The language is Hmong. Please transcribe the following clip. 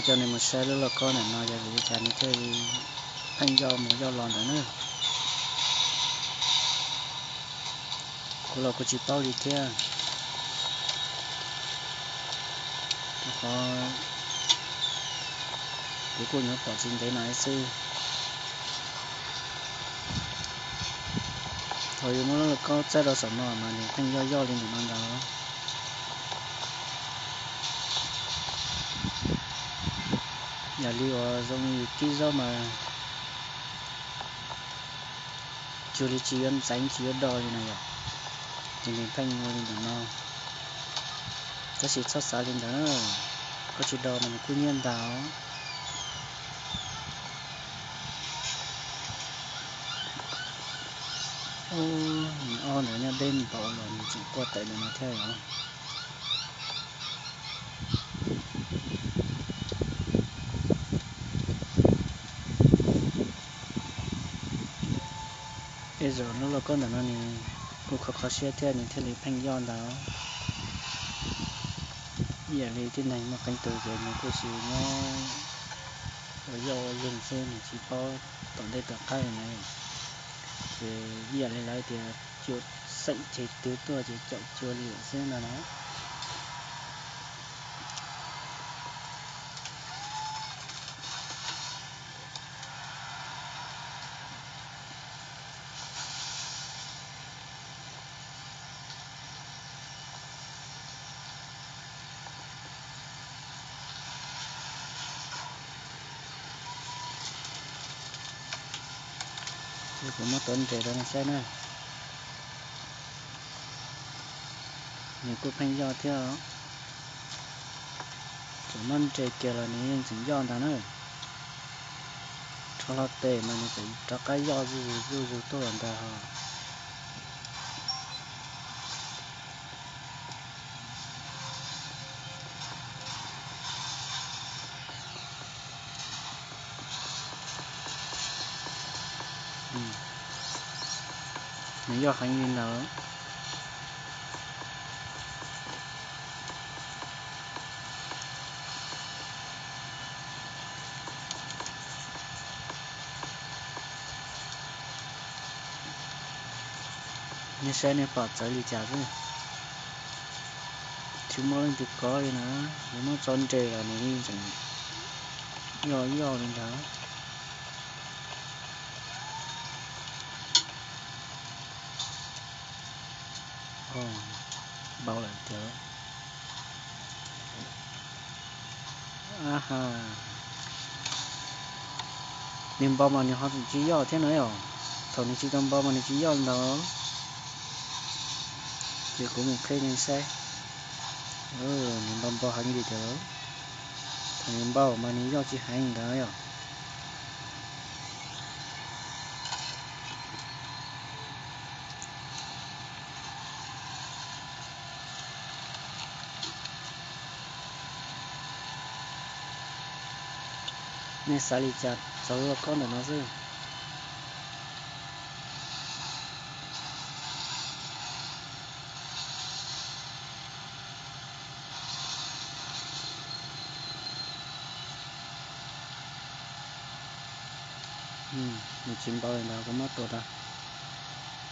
Coj nej mus saib lub lauj kaub ntawm no yog vim li cas nws thiaj li pheej yoj mus yoj los ntawd na. Kuv los kuv tsis paub li thiab. Qhov kuv kuj nyuam pom tsis ntev no xwb. Thaum yus muab lub lauj kaub txaij rau saum no mas nws pheej yoj yoj li ntawm no ntag. Yam li uas zoo li yus kib zaub mas cuag li tsis yuav ntxeev tsis yuav do li na yom. Ces nws pheej ua li ntawm no. Tab sis txhob xav li ntawd, koj tsis do mas nws kuj nyiaj ntag os. Nws ob ntawd nyob deb npaum los nws tseem quaj tawm ntawm no thiab os. Es zaum lub lauj kaub ntawm no nws kuj kho kho siab thiab nws thiaj li pheej yoj ntag. Ib yam li tib neeg muaj qee tus ces nws kuj sis nyob ua yoj ua yog xwb nws tsis paub tom ntej tom qab li na. Ces ib yam li lawv tias cua xeem ceg twg tuaj ces caum cua li lawm xwb no na. Ces kuv muab tuav nres rau nej saib na. Nws kuj pheej yoj thiab. Tseem muab nres kiag los nws yeej tseem yoj ntag na. Rho hlo tes mas nws tseem rov qab yoj zuj zus zuj zus tuaj los ntag ho. Nws yoj heev li ntawd. Nej saib nej pom txawv li cas xwb. Tsis muaj leej twg kov li na, nws muab tso nres los nws yeej tseem yoj yoj li ntag. Npau lawm tiag. Nws npau mas nws ho tseem tsis yoj thiab na yom. Thaum nws tsis tau npau mas nws tsis yoj ntag. Ces kuv mus qhib nej saib. Nws npau npau heev li tiag. Thaum nws npau mas nws yoj tsis heev ntag yom. Nej xav li cas txog lub lauj kaub ntawm no xwb. Nws tsis npau li ntawd kuv muab tua tau.